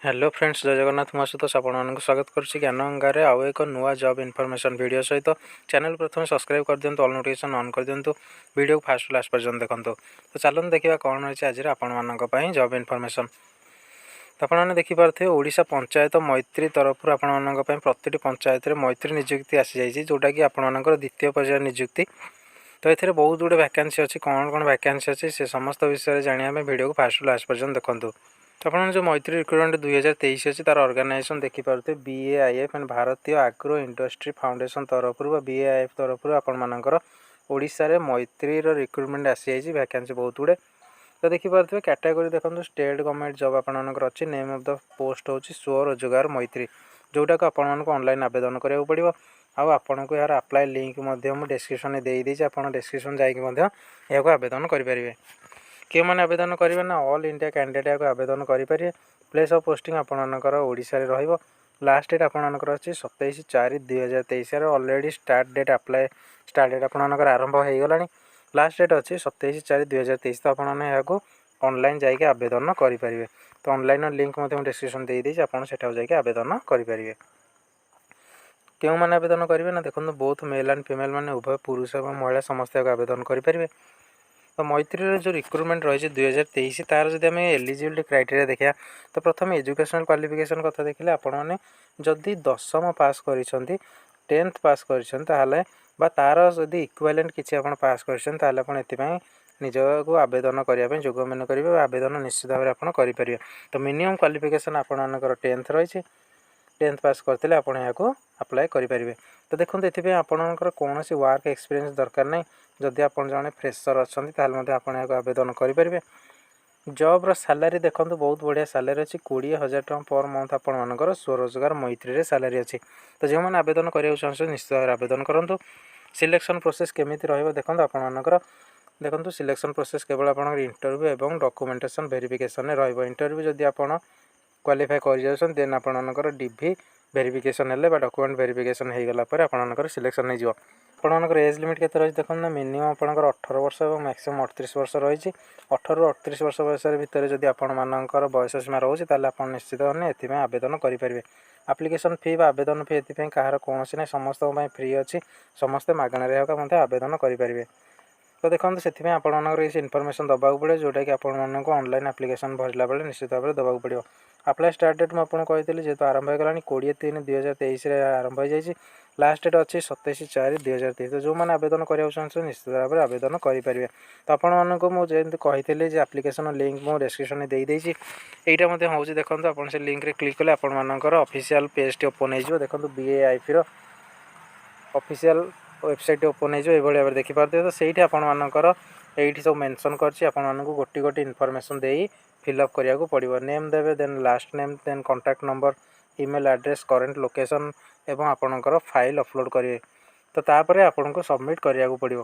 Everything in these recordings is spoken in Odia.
ହ୍ୟାଲୋ ଫ୍ରେଣ୍ଡସ୍, ଜୟ ଜଗନ୍ନାଥ। ମୁଁ ଆଶୁତୋଷ ଆପଣମାନଙ୍କୁ ସ୍ୱାଗତ କରୁଛି ଜ୍ଞାନଗଙ୍ଗାରେ ଆଉ ଏକ ନୂଆ ଜବ୍ ଇନଫର୍ମେସନ୍ ଭିଡ଼ିଓ ସହିତ। ଚ୍ୟାନେଲ୍ ପ୍ରଥମେ ସବସ୍କ୍ରାଇବ୍ କରିଦିଅନ୍ତୁ, ଅଲ୍ ନୋଟିଫିକେସନ୍ ଅନ୍ କରିଦିଅନ୍ତୁ, ଭିଡ଼ିଓକୁ ଫାଷ୍ଟ ଲାଷ୍ଟ ପର୍ଯ୍ୟନ୍ତ ଦେଖନ୍ତୁ। ତ ଚାଲନ୍ତୁ ଦେଖିବା କ'ଣ ରହିଛି ଆଜିର ଆପଣମାନଙ୍କ ପାଇଁ ଜବ୍ ଇନଫର୍ମେସନ୍। ତ ଆପଣମାନେ ଦେଖିପାରୁଥିବେ, ଓଡ଼ିଶା ପଞ୍ଚାୟତ ମୈତ୍ରୀ ତରଫରୁ ଆପଣମାନଙ୍କ ପାଇଁ ପ୍ରତିଟି ପଞ୍ଚାୟତରେ ମୈତ୍ରୀ ନିଯୁକ୍ତି ଆସିଯାଇଛି, ଯେଉଁଟାକି ଆପଣମାନଙ୍କର ଦ୍ୱିତୀୟ ପର୍ଯ୍ୟାୟ ନିଯୁକ୍ତି। ତ ଏଥିରେ ବହୁତ ଗୁଡ଼ିଏ ଭ୍ୟାକାନ୍ସି ଅଛି। କ'ଣ କ'ଣ ଭ୍ୟାକାନ୍ସି ଅଛି, ସେ ସମସ୍ତ ବିଷୟରେ ଜାଣିବା ପାଇଁ ଭିଡ଼ିଓକୁ ଫାଷ୍ଟ ଲାଷ୍ଟ ପର୍ଯ୍ୟନ୍ତ ଦେଖନ୍ତୁ। ତ ଆପଣଙ୍କ ଯେଉଁ ମୈତ୍ରୀ ରିକ୍ରୁଟମେଣ୍ଟ 2023 ଅଛି, ତାର ଅର୍ଗାନାଇଜେସନ୍ ଦେଖିପାରୁଥିବେ ବିଏଆଇଏଫ୍ ଆଣ୍ଡ ଭାରତୀୟ ଆଗ୍ରୋ ଇଣ୍ଡଷ୍ଟ୍ରି ଫାଉଣ୍ଡେସନ୍ ତରଫରୁ ବା ବିଏଆଇଏଫ୍ ତରଫରୁ ଆପଣମାନଙ୍କର ଓଡ଼ିଶାରେ ମୈତ୍ରୀର ରିକ୍ରୁଟମେଣ୍ଟ ଆସିଯାଇଛି। ଭ୍ୟାକାନ୍ସି ବହୁତ ଗୁଡ଼ିଏ। ତ ଦେଖିପାରୁଥିବେ, କ୍ୟାଟାଗୋରୀ ଦେଖନ୍ତୁ, ଷ୍ଟେଟ୍ ଗଭର୍ଣ୍ଣମେଣ୍ଟ ଜବ୍ ଆପଣମାନଙ୍କର ଅଛି। ନେମ୍ ଅଫ୍ the post ହେଉଛି ସ୍ୱରୋଜଗାର ମୈତ୍ରୀ, ଯେଉଁଟାକୁ ଆପଣମାନଙ୍କୁ ଅନଲାଇନ୍ ଆବେଦନ କରିବାକୁ ପଡ଼ିବ। ଆଉ ଆପଣଙ୍କୁ ଏହାର ଆପ୍ଲାଏ ଲିଙ୍କ୍ ମଧ୍ୟ ମୁଁ ଡେସ୍କ୍ରିପସନ୍ରେ ଦେଇଦେଇଛି। ଆପଣ ଡେସ୍କ୍ରିପସନ୍ ଯାଇକି ମଧ୍ୟ ଏହାକୁ ଆବେଦନ କରିପାରିବେ। କେଉଁମାନେ ଆବେଦନ କରିବେ ନା, ଅଲ୍ ଇଣ୍ଡିଆ କ୍ୟାଣ୍ଡିଡେଟ୍ ଏହାକୁ ଆବେଦନ କରିପାରିବେ। ପ୍ଲେସ୍ ଅଫ୍ ପୋଷ୍ଟିଂ ଆପଣମାନଙ୍କର ଓଡ଼ିଶାରେ ରହିବ। ଲାଷ୍ଟ ଡେଟ୍ ଆପଣମାନଙ୍କର ଅଛି 27/4/2023ରେ। Already start date, apply start date ଆପଣମାନଙ୍କର ଆରମ୍ଭ ହୋଇଗଲାଣି। ଲାଷ୍ଟ ଡେଟ୍ ଅଛି 27/4/2023। ତ ଆପଣମାନେ ଏହାକୁ ଅନଲାଇନ୍ ଯାଇକି ଆବେଦନ କରିପାରିବେ। ତ ଅନଲାଇନ୍ର ଲିଙ୍କ୍ ମଧ୍ୟ ମୁଁ ଡେସ୍କ୍ରିପସନ୍ ଦେଇଦେଇଛି, ଆପଣ ସେଠାକୁ ଯାଇକି ଆବେଦନ କରିପାରିବେ। କେଉଁମାନେ ଆବେଦନ କରିବେ ନା, ଦେଖନ୍ତୁ, ବୋଥ୍ ମେଲ୍ ଆଣ୍ଡ ଫିମେଲ୍, ମାନେ ଉଭୟ ପୁରୁଷ ଏବଂ ମହିଳା ସମସ୍ତେ ଏହାକୁ ଆବେଦନ କରିପାରିବେ। ତ ମୈତ୍ରୀର ଯେଉଁ ରିକ୍ରୁଟମେଣ୍ଟ ରହିଛି 2023, ତା'ର ଯଦି ଆମେ ଏଲିଜିବିଲିଟି କ୍ରାଇଟେରିଆ ଦେଖିବା, ତ ପ୍ରଥମେ ଏଜୁକେସନାଲ୍ କ୍ୱାଲିଫିକେସନ୍ କଥା ଦେଖିଲେ, ଆପଣମାନେ ଯଦି 10ମ ପାସ୍ କରିଛନ୍ତି, 10th pass କରିଛନ୍ତି ତାହେଲେ, ବା ତା'ର ଯଦି ଇକ୍ୱାଲେଣ୍ଟ କିଛି ଆପଣ ପାସ୍ କରିଛନ୍ତି, ତାହେଲେ ଆପଣ ଏଥିପାଇଁ ନିଜକୁ ଆବେଦନ କରିବା ପାଇଁ ଯୋଗ୍ୟ ମନେ କରିବେ ବା ଆବେଦନ ନିଶ୍ଚିତ ଭାବରେ ଆପଣ କରିପାରିବେ। ତ ମିନିମମ୍ କ୍ୱାଲିଫିକେସନ୍ ଆପଣମାନଙ୍କର 10th ରହିଛି। 10th pass କରିଥିଲେ ଆପଣ ଏହାକୁ ଆପ୍ଲାଏ କରିପାରିବେ। ତ ଦେଖନ୍ତୁ, ଏଥିପାଇଁ ଆପଣଙ୍କର କୌଣସି ୱାର୍କ ଏକ୍ସପିରିଏନ୍ସ ଦରକାର ନାହିଁ। ଯଦି ଆପଣ ଜଣେ ଫ୍ରେସର୍ ଅଛନ୍ତି, ତାହେଲେ ମଧ୍ୟ ଆପଣ ଏହାକୁ ଆବେଦନ କରିପାରିବେ। ଜବ୍ର ସାଲାରୀ ଦେଖନ୍ତୁ, ବହୁତ ବଢ଼ିଆ ସାଲାରୀ ଅଛି। 20,000 ଟଙ୍କା ପର୍ ମନ୍ଥ ଆପଣମାନଙ୍କର ସ୍ୱରୋଜଗାର ମୈତ୍ରୀରେ ସାଲାରୀ ଅଛି। ତ ଯେଉଁମାନେ ଆବେଦନ କରିବାକୁ ଚାହୁଁଛନ୍ତି, ନିଶ୍ଚିତ ଭାବରେ ଆବେଦନ କରନ୍ତୁ। ସିଲେକ୍ସନ୍ ପ୍ରୋସେସ୍ କେମିତି ରହିବ ଦେଖନ୍ତୁ ଆପଣମାନଙ୍କର। ଦେଖନ୍ତୁ, ସିଲେକ୍ସନ୍ ପ୍ରୋସେସ୍ କେବଳ ଆପଣଙ୍କର ଇଣ୍ଟରଭ୍ୟୁ ଏବଂ ଡକୁମେଣ୍ଟେସନ୍ ଭେରିଫିକେସନ୍ରେ ରହିବ। ଇଣ୍ଟରଭ୍ୟୁ ଯଦି ଆପଣ କ୍ୱାଲିଫାଏ କରିଯାଉଛନ୍ତି, ଦେନ୍ ଆପଣମାନଙ୍କର ଡିଭି ଭେରିଫିକେସନ୍ ହେଲେ ବା ଡକୁମେଣ୍ଟ ଭେରିଫିକେସନ୍ ହେଇଗଲା ପରେ ଆପଣମାନଙ୍କର ସିଲେକ୍ସନ୍ ହେଇଯିବ। ଆପଣମାନଙ୍କର ଏଜ୍ ଲିମିଟ୍ କେତେ ରହିଛି ଦେଖନ୍ତୁ ନା, ମିନିମମ୍ ଆପଣଙ୍କର 18 ବର୍ଷ ଏବଂ ମ୍ୟାକ୍ସିମମ୍ 38 ବର୍ଷ ରହିଛି। 18ରୁ 38 ବର୍ଷ ବୟସର ଭିତରେ ଯଦି ଆପଣମାନଙ୍କର ବୟସ ସୀମା ରହୁଛି, ତାହେଲେ ଆପଣ ନିଶ୍ଚିତ ମାନେ ଏଥିପାଇଁ ଆବେଦନ କରିପାରିବେ। ଆପ୍ଲିକେସନ୍ ଫି ବା ଆବେଦନ ଫି ଏଥିପାଇଁ କାହାର କୌଣସି ନାହିଁ। ସମସ୍ତଙ୍କ ପାଇଁ ଫ୍ରି ଅଛି। ସମସ୍ତେ ମାଗଣାରେ ଏହାକୁ ମଧ୍ୟ ଆବେଦନ କରିପାରିବେ। ତ ଦେଖନ୍ତୁ, ସେଥିପାଇଁ ଆପଣମାନଙ୍କର କିଛି ଇନଫର୍ମେସନ୍ ଦେବାକୁ ପଡ଼ିବ, ଯେଉଁଟାକି ଆପଣମାନଙ୍କୁ ଅନଲାଇନ୍ ଆପ୍ଲିକେସନ୍ ଭରିଲା ବେଳେ ନିଶ୍ଚିତ ଭାବରେ ଦେବାକୁ ପଡ଼ିବ। ଆପ୍ଲାଏ ଷ୍ଟାର୍ଟ ଡେଟ୍ ମୁଁ ଆପଣଙ୍କୁ କହିଥିଲି ଯେହେତୁ ଆରମ୍ଭ ହୋଇଗଲାଣି, 20/3/2023ରେ ଆରମ୍ଭ ହୋଇଯାଇଛି। ଲାଷ୍ଟ ଡେଟ୍ ଅଛି 27/4/2023। ତ ଯେଉଁମାନେ ଆବେଦନ କରିବାକୁ ଚାହୁଁଛନ୍ତି, ନିଶ୍ଚିତ ଭାବରେ ଆବେଦନ କରିପାରିବେ। ତ ଆପଣମାନଙ୍କୁ ମୁଁ ଯେମିତି କହିଥିଲି ଯେ ଆପ୍ଲିକେସନ୍ ଲିଙ୍କ୍ ମୁଁ ଡେସ୍କ୍ରିପସନ୍ରେ ଦେଇଦେଇଛି, ଏଇଟା ମଧ୍ୟ ହେଉଛି। ଦେଖନ୍ତୁ, ଆପଣ ସେ ଲିଙ୍କ୍ରେ କ୍ଲିକ୍ କଲେ ଆପଣମାନଙ୍କର ଅଫିସିଆଲ୍ ପେଜ୍ଟି ଓପନ୍ ହେଇଯିବ। ଦେଖନ୍ତୁ, ବିଏଆଇପିର ଅଫିସିଆଲ୍ ୱେବସାଇଟ୍ ଓପନ୍ ହେଇଯିବ। ଏଇଭଳି ଭାବରେ ଦେଖିପାରୁଥିବେ। ତ ସେଇଠି ଆପଣମାନଙ୍କର ଏଇଠି ସବୁ ମେନସନ୍ କରିଛି। ଆପଣମାନଙ୍କୁ ଗୋଟି ଗୋଟି ଇନଫର୍ମେସନ୍ ଦେଇ ଫିଲ୍ଅପ୍ କରିବାକୁ ପଡ଼ିବ। ନେମ୍ ଦେବେ, then last name, then contact number, email address, current location ଏବଂ ଆପଣଙ୍କର ଫାଇଲ୍ ଅପଲୋଡ଼ କରିବେ। ତ ତାପରେ ଆପଣଙ୍କୁ ସବମିଟ୍ କରିବାକୁ ପଡ଼ିବ।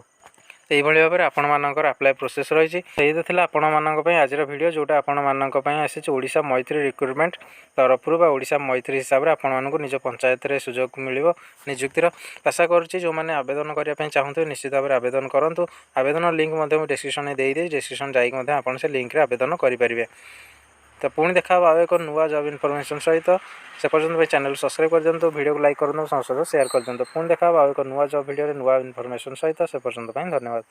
ଏଇଭଳି ଭାବରେ ଆପଣମାନଙ୍କର ଆପ୍ଲାଏ ପ୍ରୋସେସ୍ ରହିଛି। ଏଇ ତ ଥିଲା ଆପଣମାନଙ୍କ ପାଇଁ ଆଜିର ଭିଡ଼ିଓ, ଯେଉଁଟା ଆପଣମାନଙ୍କ ପାଇଁ ଆସିଛି ଓଡ଼ିଶା ମୈତ୍ରୀ ରିକ୍ରୁଟମେଣ୍ଟ ତରଫରୁ ବା ଓଡ଼ିଶା ମୈତ୍ରୀ ହିସାବରେ ଆପଣମାନଙ୍କୁ ନିଜ ପଞ୍ଚାୟତରେ ସୁଯୋଗ ମିଳିବ ନିଯୁକ୍ତିର। ଆଶା କରୁଛି, ଯେଉଁମାନେ ଆବେଦନ କରିବା ପାଇଁ ଚାହୁଁଥିବେ, ନିଶ୍ଚିତ ଭାବରେ ଆବେଦନ କରନ୍ତୁ। ଆବେଦନ ଲିଙ୍କ୍ ମଧ୍ୟ ମୁଁ ଡେସ୍କ୍ରିପସନ୍ରେ ଦେଇଦେଇଛି। ଡେସ୍କ୍ରିପସନ୍ ଯାଇକି ମଧ୍ୟ ଆପଣ ସେ ଲିଙ୍କ୍ରେ ଆବେଦନ କରିପାରିବେ। ତ ପୁଣି ଦେଖା ହେବ ଆଉ ଏକ ନୂଆ ଜବ୍ ଇନଫର୍ମେସନ୍ ସହିତ। ସେ ପର୍ଯ୍ୟନ୍ତ ପାଇଁ ଚ୍ୟାନେଲ୍ ସବସ୍କ୍ରାଇବ୍ କରିଦିଅନ୍ତୁ, ଭିଡ଼ିଓକୁ ଲାଇକ୍ କରନ୍ତୁ, ସମସ୍ତ ସହିତ ସେୟାର କରିଦିଅନ୍ତୁ। ପୁଣି ଦେଖା ହେବ ଆଉ ଏକ ନୂଆ ଜବ୍ ଭିଡ଼ିଓରେ ନୂଆ ଇନଫର୍ମେସନ୍ ସହିତ। ସେ ପର୍ଯ୍ୟନ୍ତ ପାଇଁ ଧନ୍ୟବାଦ।